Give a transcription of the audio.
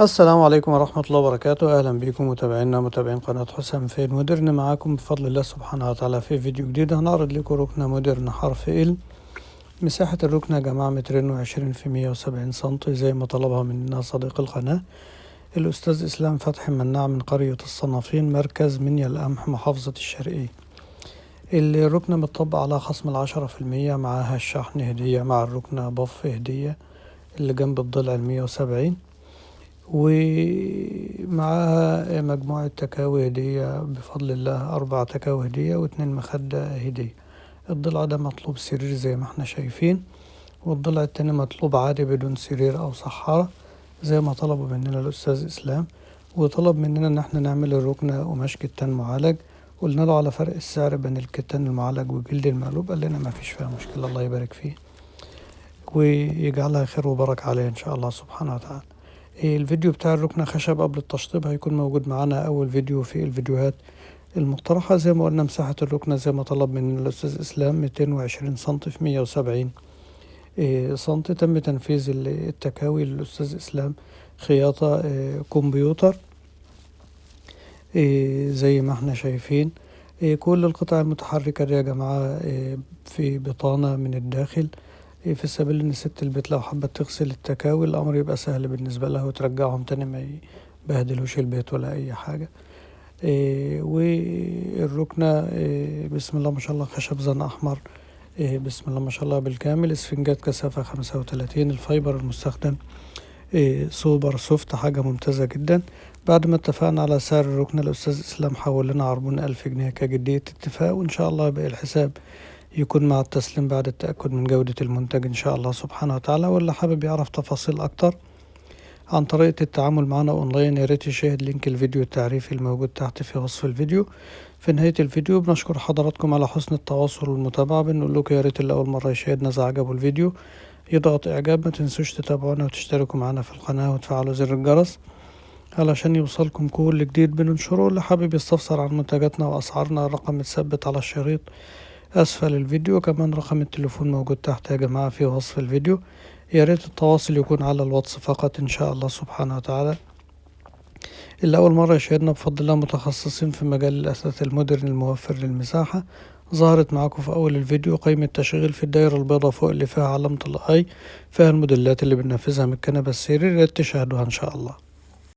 السلام عليكم ورحمة الله وبركاته. أهلا بكم متابعينا متابعين قناة حسام في المودرن، معاكم بفضل الله سبحانه وتعالى في فيديو جديد. هنعرض لكم ركنة مودرن حرف ال. مساحة الركنة يا جماعة 220 في 170 سنتي زي ما طلبها مننا صديق القناة الأستاذ إسلام فتحي مناع من قرية الصنافين، مركز منيا القمح، محافظة الشرقية. الركنة متطبق على خصم 10%، معاها الشحن هدية، مع الركنة بف هدية اللي جنب الضلع 170، ومعاها مجموعة تكاوي هدية بفضل الله، 4 تكاوي هدية و2 مخدة هدية. الضلع ده مطلوب سرير زي ما احنا شايفين، والضلع التاني مطلوب عادي بدون سرير أو سحارة زي ما طلبوا مننا الأستاذ إسلام. وطلب مننا إن احنا نعمل الركنة قماش كتان معالج، قلنا له على فرق السعر بين الكتان المعالج والجلد المقلوب، قال لنا ما فيش فيها مشكلة، الله يبارك فيه ويجعلها خير وبركة عليه إن شاء الله سبحانه وتعالى. الفيديو بتاع الركنة خشب قبل التشطيب هيكون موجود معانا أول فيديو في الفيديوهات المقترحة. زي ما قلنا مساحة الركنة زي ما طلب من الأستاذ إسلام 220 سنتي في 170 سنتي. تم تنفيذ التكاوي للأستاذ إسلام خياطة كمبيوتر زي ما احنا شايفين. كل القطع المتحركة دي يا جماعة في بطانة من الداخل، في سبيل ان ست البيت لو حبت تغسل التكاوي الامر يبقى سهل بالنسبة لها وترجعهم تاني، ما يبهدلوش البيت ولا اي حاجة. والركنة بسم الله ما شاء الله خشب زن احمر، بسم الله ما شاء الله بالكامل، اسفنجات كثافة 35، ال fiber المستخدم super soft، حاجة ممتازة جدا. بعد ما اتفقنا على سعر الركنة الأستاذ إسلام حول لنا عربون 1000 جنيه كجدية اتفاق، وإن شاء الله باقي الحساب يكون مع التسليم بعد التأكد من جودة المنتج إن شاء الله سبحانه وتعالى. واللي حابب يعرف تفاصيل أكتر عن طريقة التعامل معنا أونلاين يا ريت يشاهد link الفيديو التعريفي الموجود تحت في وصف الفيديو. في نهاية الفيديو بنشكر حضراتكم على حسن التواصل والمتابعة، بنقول لكم يا ريت اللي أول مرة يشاهدنا إذا عجبه الفيديو يضغط إعجاب، ما تنسوش تتابعونا وتشتركوا معنا في القناة وتفعلوا زر الجرس علشان يوصلكم كل جديد بننشره. اللي حابب يستفسر عن منتجاتنا وأسعارنا الرقم متثبت على الشريط أسفل الفيديو، كمان رقم التليفون موجود تحت يا جماعة في وصف الفيديو. يا ريت التواصل يكون على الواتس فقط إن شاء الله سبحانه وتعالى. اللي أول مرة يشاهدنا بفضل الله متخصصين في مجال الأثاث المودرن الموفر للمساحة، ظهرت معاكم في أول الفيديو قائمة تشغيل في الدائرة البيضاء فوق اللي فيها علامة ال i، فيها الموديلات اللي بننفذها من الكنبة السرير، يا ريت تشاهدوها إن شاء الله.